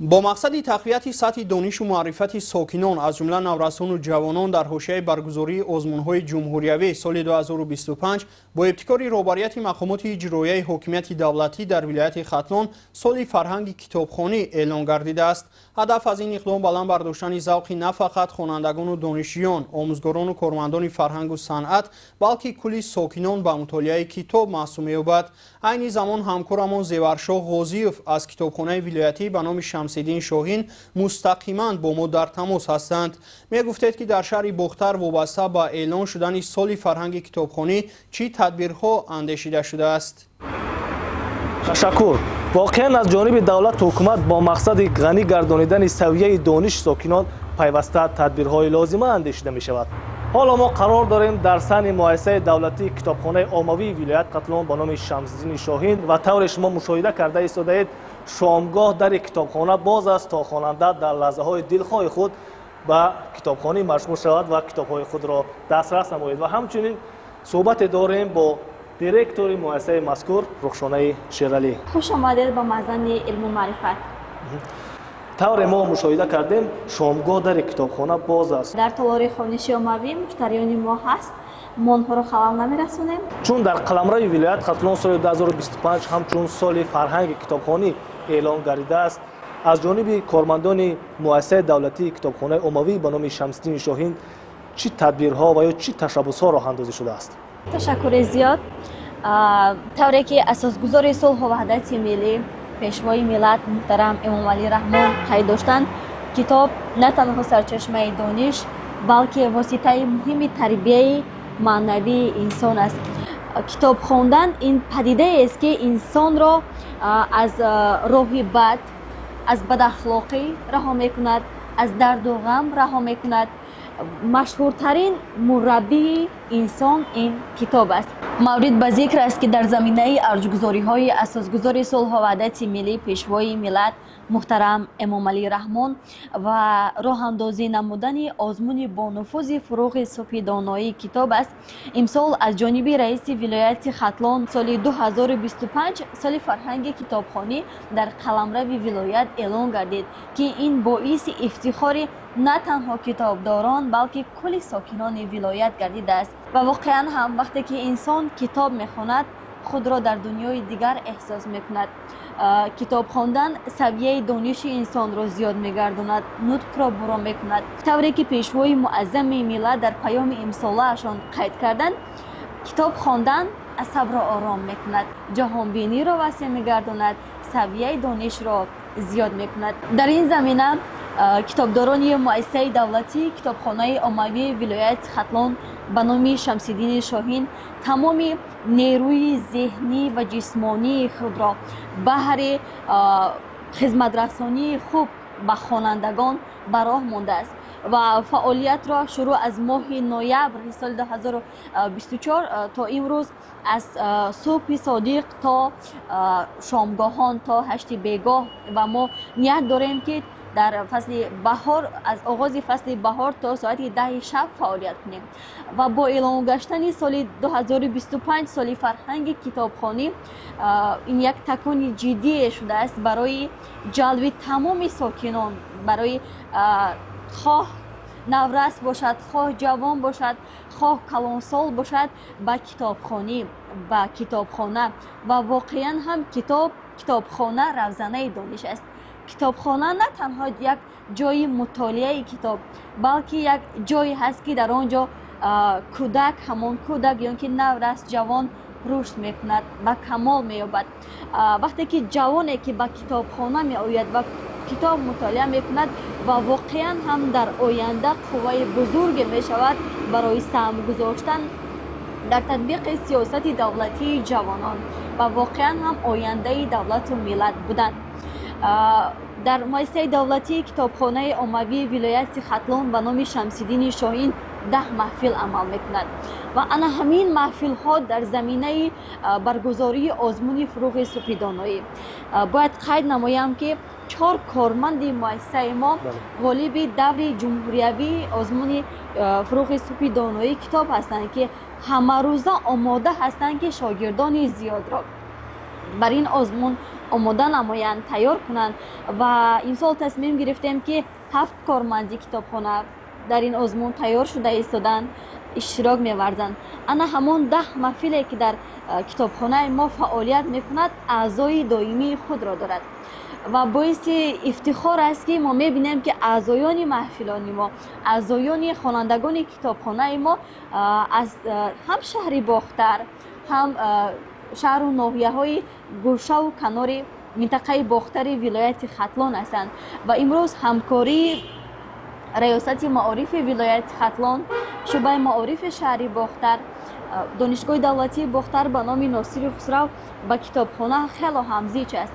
Бо мақсади тақвияти сатҳи донишу маърифати сокинон, аз ҷумла наврасону ҷавонон, дар ҳошияи баргузории озмунҳои ҷумҳуриявӣ соли 2025 бо ибтикори роҳбарияти мақомоти иҷроияи ҳокимияти давлатӣ дар вилояти Хатлон соли фарҳанги китобхонӣ эълон гардидааст. Ҳадаф аз ин иқдом баланд бардоштани завқи на фақат хонандагону донишҷӯён, омӯзгорону кормандони фарҳангу санъат, балки кулли сокинон ба мутолиаи китоб маҳсуб меёбад. Айни замон ҳамкорамон Зеваршоҳ Ғозиев аз китобхонаи вилоятӣ ба номи Шамсиддин Шоҳин мустақиман бо мо дар тамос ҳастанд. Мегуфтед, ки дар шаҳри Бохтар вобаста ба эълон шудани соли фарҳанги китобхонӣ чӣ тадбирҳо андешида шудааст? Ташаккур. Воқеан, аз ҷониби давлату ҳукумат бо мақсади ғанӣ гардонидани савияи дониши сокинон пайваста тадбирҳои лозима андешида мешавад. Ҳоло мо қарор дорем дар саҳни муассисаи давлатии китобхонаи оммавии вилоят Хатлон ба номи Шамсиддини Шоҳин ва тавре шумо мушоҳида карда истодаед, шомгоҳ дари китобхона боз аст, то хонанда дар лаҳзаҳои дилхоҳи худ ба китобхонӣ машғул шавад ва китобҳои худро дастрас намояд. Ва ҳамчунин суҳбате дорем бо директори муассисаи мазкур Рухшонаи Шералӣ. Хуш омадед ба маъзани илму маърифат. Тавре мо мушоҳида кардем, шомгоҳ дари китобхона боз аст. Дар толори хониши оммавӣ муштариёни мо ҳаст, мо онҳоро халал намерасонем. Чун дар қаламрави вилоят Хатлон соли 2025 ҳамчун соли фарҳанги китобхонӣ эълон гардидааст, аз ҷониби кормандони муассисаи давлатии китобхонаи оммавӣ ба номи Шамсиддини Шоҳин чӣ тадбирҳо ва ё чӣ ташаббусҳо роҳандозӣ шудааст? Ташаккури зиёд. Тавре ки асосгузори сулҳу ваҳдати миллӣ, пешвои миллат муҳтарам Эмомалӣ Раҳмон қайд доштанд, китоб на танҳо сарчашмаи дониш, балки воситаи муҳими тарбияи маънавии инсон аст. Китоб хондан ин падидаест, ки инсонро аз роҳи бад, аз бадахлоқӣ раҳо мекунад, аз дарду ғам раҳо мекунад. Машҳуртарин мураббии инсон ин китоб аст. Маврид ба зикр аст, ки дар заминаи арҷгузориҳои асосгузори сулҳу ваҳдати миллӣ, пешвои миллат муҳтарам Эмомалӣ Раҳмон ва роҳандозӣ намудани озмуни бонуфузи «Фуруғи субҳи доноӣ китоб аст», имсол аз ҷониби раиси вилояти Хатлон соли 2025 соли фарҳанги китобхонӣ дар қаламрави вилоят эълон гардид, ки ин боиси ифтихори на танҳо китобдорон, балки кулли сокинони вилоят гардидааст. Ва воқеан ҳам, вақте ки инсон китоб мехонад, худро дар дунёи дигар эҳсос мекунад. Китоб хондан савияи дониши инсонро зиёд мегардонад, нутқро буро мекунад. Тавре ки пешвои муаззами миллат дар паёми имсолаашон қайд карданд, китоб хондан асабро ором мекунад, ҷаҳонбиниро васеъ мегардонад, савияи донишро зиёд мекунад. Дар ин замина китобдорони муассисаи давлатии китобхонаи оммавии вилояти Хатлон ба номи Шамсиддини Шоҳин тамоми нерӯи зеҳнӣ ва ҷисмонии худро баҳри хизматрасонии хуб ба хонандагон ба роҳ мондааст ва фаъолиятро шурӯъ аз моҳи ноябри соли 2024 то имрӯз аз субҳи содиқ то шомгоҳон, то 8-и бегоҳ, ва мо ният дорем, ки дар фасли баҳор аз оғози фасли баҳор то соати 10-и шаб фаъолият кунем. Ва бо эълон гаштани соли 2025 соли фарҳанги китобхонӣ ин як такони ҷиддие шудааст барои ҷалби тамоми сокинон, барои хоҳ наврас бошад, хоҳ ҷавон бошад, хоҳ калонсол бошад, ба китобхонӣ, ба китобхона. Ва воқеан ҳам китоб, китобхона равзанаи дониш аст. Китобхона на танҳо як ҷои мутолиаи китоб, балки як ҷое ҳаст, ки дар он ҷо кӯдак, ҳамон кӯдак ё ки наврас, ҷавон рушд мекунад, ба камол меёбад. Вақте ки ҷавоне ки ба китобхона меояд ва китоб мутолиа мекунад ва воқеан ҳам дар оянда қувваи бузурге мешавад барои саҳм гузоштан дар татбиқи сиёсати давлатии ҷавонон ва воқеан ҳам ояндаи давлату миллат будан. Дар муассисаи давлатии китобхонаи оммавии вилояти Хатлон ба номи Шамсиддини Шоҳин 10 маҳфил амал мекунад ва ана ҳамин маҳфилҳо дар заминаи баргузории озмуни «Фуруғи субҳи доноӣ». Бояд қайд намоям, ки чор корманди муассисаи мо ғолиби даври ҷумҳуриявии озмуни «Фуруғи субҳи доноӣ китоб» ҳастанд, ки ҳамарӯза омода ҳастанд, ки шогирдони зиёдро бар ин озмун омода намоянд, тайёр кунанд. Ва имсол тасмим гирифтем, ки 7 корманди китобхона дар ин озмун тайёр шуда истоданд, иштирок меварзанд. Ана ҳамон 10 маҳфиле, ки дар китобхонаи мо фаъолият мекунад, аъзои доимии худро дорад. Ва боиси ифтихор аст, ки мо мебинем, ки аъзоёни маҳфилони мо, аъзоёни хонандагони китобхонаи мо аз ҳам шаҳри Бохтар, ҳам шаҳру ноҳияҳои гӯшаву канори минтақаи Бохтари вилояти Хатлон ҳастанд. Ва имрӯз ҳамкории Раёсати маорифи вилояти Хатлон, шӯъбаи маорифи шаҳри Бохтар, Донишгоҳи давлатии Бохтар ба номи Носири Хусрав ба китобхона хело ҳам зич аст.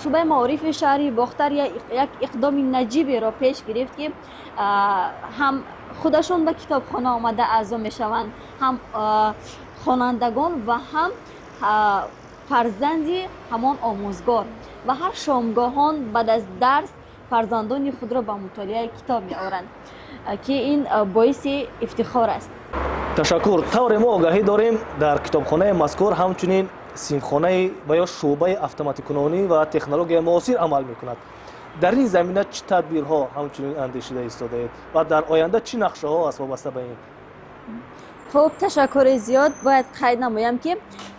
Шӯъбаи маорифи шаҳри Бохтар як иқдоми наҷиберо пеш гирифт, ки ҳам худашон ба китобхона омада аъзо мешаванд, ҳам хонандагон ва ҳам фарзанди ҳамон омӯзгор, ва ҳар шомгоҳон баъд аз дарс фарзандони худро ба мутолиаи китоб меоранд, ки ин боиси ифтихор аст. Ташаккур. Тавре мо огаҳӣ дорем, дар китобхонаи мазкур ҳамчунин синфхонаи ва ё шӯъбаи автоматикунонӣ ва технологияи муосир амал мекунад. Дар ин замина чӣ тадбирҳо ҳамчунин андешида истодаед ва дар оянда чӣ нақшаҳо аст вобаста ба ин? Хуб, ташаккури зиёд. Бояд қайд намоям, ки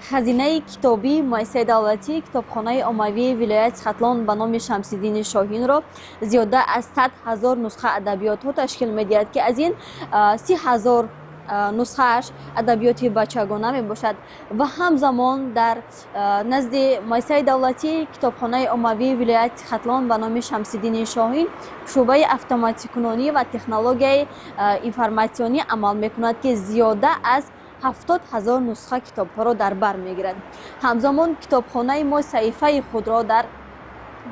хазинаи китобии муассисаи давлатии китобхонаи оммавии вилояти Хатлон ба номи Шамсиддини Шоҳинро зиёда аз 100 000 нусха адабиётҳо ташкил медиҳад, ки аз ин 30 000 нусхааш адабиёти бачагона мебошад. Ва ҳамзамон дар назди муассисаи давлатии китобхонаи оммавии вилояти Хатлон ба номи Шамсиддини Шоҳин шӯъбаи автоматикунонӣ ва технологияи информатсионӣ амал мекунад, ки зиёда аз 70 000 нусха китобҳоро дар бар мегирад. Ҳамзамон китобхонаи мо саҳифаи худро дар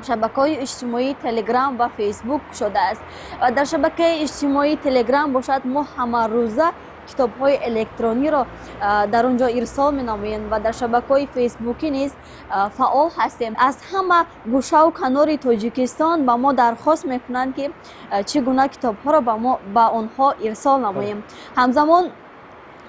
шабакаҳои иҷтимоии Телеграм ва Фейсбук кушодааст. Ва дар шабакаи иҷтимоии Телеграм бошад, мо ҳамарӯза китобҳои электрониро дар он ҷо ирсол менамоем ва дар шабакаҳои фейсбукӣ низ фаъол ҳастем. Аз ҳама гӯшаву канори Тоҷикистон ба мо дархост мекунанд, ки чӣ гуна китобҳоро ба онҳо ирсол намоем. Ҳамзамон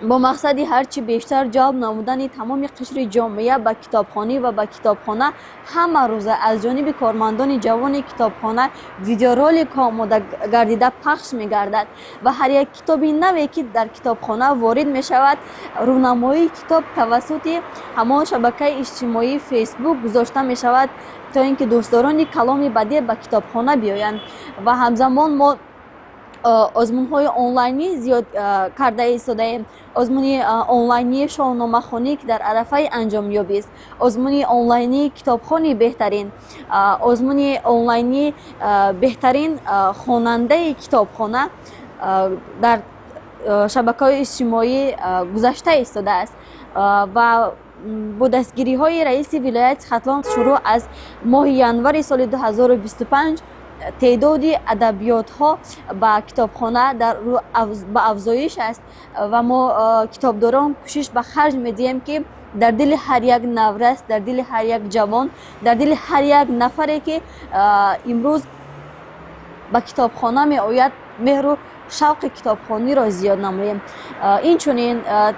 бо мақсади ҳарчи бештар ҷалб намудани тамоми қишри ҷомеа ба китобхонӣ ва ба китобхона, ҳама рӯза аз ҷониби кормандони ҷавони китобхона видеороликҳо омода гардида пахш мегардад ва ҳар як китоби наве, ки дар китобхона ворид мешавад, рӯнамоии китоб тавассути ҳамон шабакаи иҷтимоии Фейсбук гузошта мешавад, то ин ки дӯстдорони каломи бадеъ ба китобхона биёянд. Ва ҳамзамон мо озмунҳои онлайнӣ зиёд карда истодаем: озмуни онлайнии шоҳномахонӣ, ки дар арафаи анҷомёбист, озмуни онлайнии китобхони беҳтарин, озмуни онлайнии беҳтарин хонандаи китобхона дар шабакаҳои иҷтимоӣ гузашта истодааст. Ва бо дастгириҳои раиси вилояти Хатлон шурӯъ аз моҳи январи соли 2025 теъдоди адабиётҳо ба китобхона ба афзоиш аст ва мо, китобдорон, кӯшиш ба харҷ медиҳем, ки дар дили ҳар як наврас, дар дили ҳар як ҷавон, дар дили ҳар як нафаре, ки имрӯз ба китобхона меояд, меҳру шавқи китобхониро зиёд намоем. Инчунин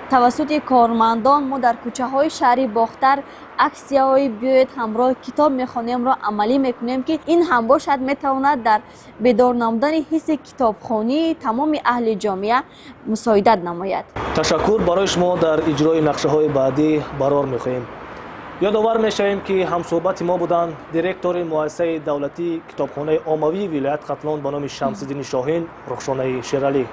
тавассути кормандон мо дар кӯчаҳои шаҳри Бохтар аксияҳои «Биёед, ҳамроҳ китоб мехонемро» амалӣ мекунем, ки ин ҳам бошад, метавонад дар бедор намудани ҳисси китобхонии тамоми аҳли ҷомеа мусоидат намояд. Ташаккур барои шумо, дар иҷрои нақшаҳои баъдӣ барор мехоҳем. Ёдовар мешавем, ки ҳамсӯҳбати мо буданд директори муассисаи давлатии китобхонаи оммавии вилоят Хатлон ба номи Шамсиддини Шоҳин Рухшонаи Шералӣ.